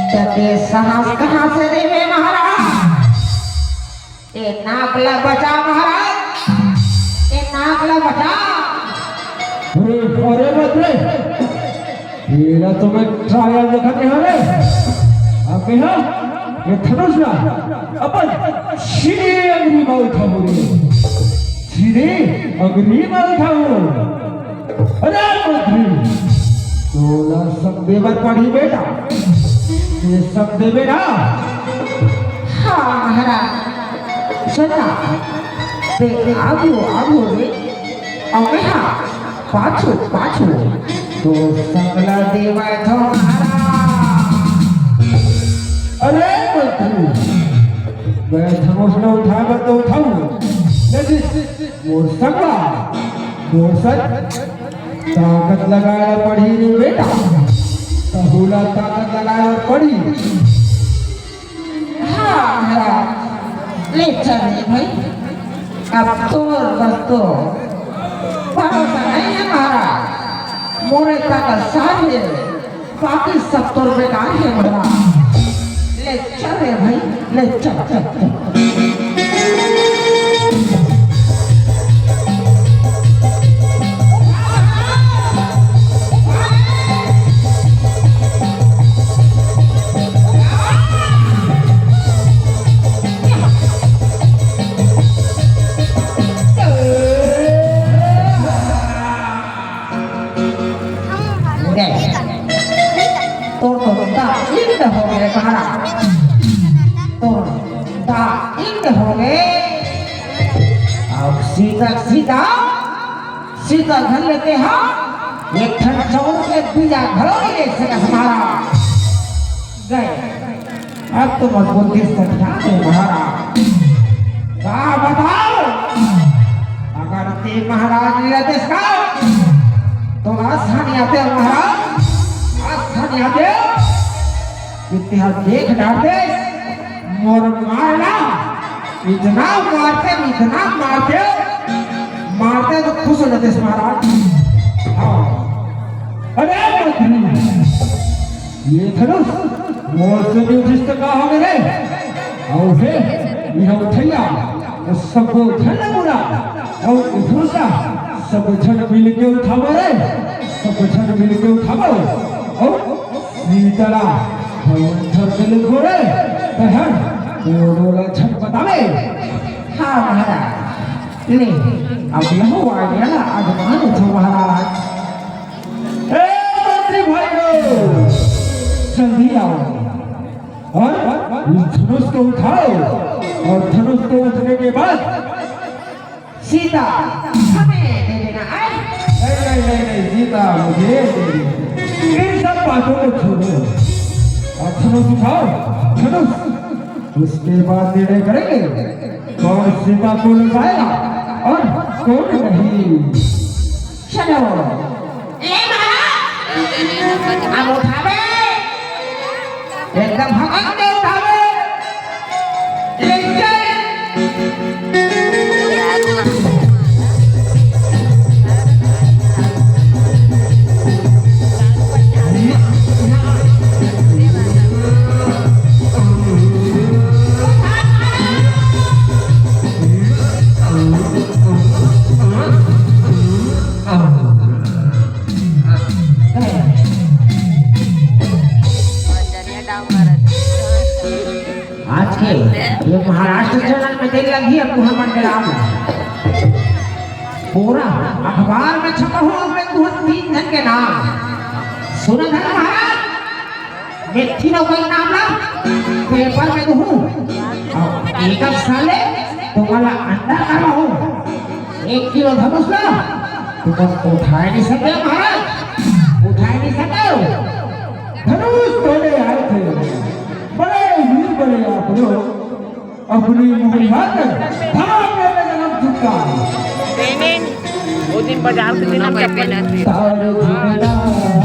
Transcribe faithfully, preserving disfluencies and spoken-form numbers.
त तें साहस कहाँ से देबे महाराज? ए नाक ला बचा महाराज, ए नाक ला बचा। अरे, अरे मत रे, एला तो मैं ट्रायल देखत हँव रे। अब कहा, ये धनुष ला अपन सीधे अंगरी मा उठाहूँ रे, सीधे अंगरी मा उठाहूँ। अरे मंत्री, तोला संग देबर पड़ही बेटा, ये संग देबे ना। हाँ महाराज, सुन ना, तें आगू आगू रे, अउ मैं हाँ पाछू पाछू, तो संग ला देवत हँव महाराज। अरे मंत्री, मैं धनुष ला उठाय बर तो उठाहूँ, लेकिन मोर संग ला, मोर संग ताकत लगाय बर पड़ही रे बेटा, तहूँ ला ताकत लगाय बर पड़ही। हाँ महाराज, ले चल रे भाई, अब तोर बस तो भरोसा नइ हे महाराज, मोरे ताकत साथ हे। बाकी सब तोर बेकार हे महाराज। ले चल रे भाई, ले चल, चल, चल। देख, तोर तो दाँत इंड हो गे महाराज, तोर दाँत इंड हो गे। अब सीता, सीता, सीता धर लेते हैं, एक ठन चाउर के बीजा घलो नइ ले सकस महाराज। गए। अब तो मजबूती से ध्यान दे महाराज। का बताओ? अगर ते महाराज नइ रहतेस का, तो आज सानी आते महाराज, आज सानी आते, इतिहास देख डारते, मोर मारना, इतना मारते, इतना मारते, मारते तो खुश हो जातेस महाराज। हाँ। अरे मंत्री, ये धनुष मोर से भी उठिस त का हो गे रे? अउ हे, इहाँ उठइया, वो सबो झन ला बुला, अउ ये धनुष ला सबो झन मिल के उठाबो रे, सबो झन मिल के उठाबो। अउ सीता ला हवन धर के लेगो रे, तहन कोनो ला झन बताबे। हाँ महाराज, ले, अब यहू आइडिया ला आजमा लेथँव महाराज। ए मंत्री भाइयों, जल्दी आओ और इस धनुष को उठाओ और धनुष को उठने के बाद सीता हमें दे देना। आए। नहीं, नहीं, नहीं, नहीं, सीता मुझे दे देना। इन सब बातों को छोड़ो और धनुष उठाओ, धनुष। उसके बाद निर्णय करेंगे कौन सीता को लुटाएगा और कौन नहीं। चलो, ले महाराज, अब उठावे, एकदम हकन के उठावे, ले चल। आज के ये महाराष्ट्र चैनल में देख लगी अब तुहर मन के नाम। पूरा अखबार में छपा हुआ मैं तुहर तीन झन के नाम। सुनत हस महाराज, मिट्ठी नौकर नाम ला पेपर में दूहूँ। अउ एक साले तुम्हारा अंडा करवाहूँ। एक किलो धनुष ला तुमन उठाय नइ सके महाराज, उठाय नइ सके। धनुष तोड़े आए थे बड़े वीर बड़े आप लोग, अपनी मुहैया कर धाम में जन्म चुका। वो दिन बाजार से लेना चप्पल। तारे झुकना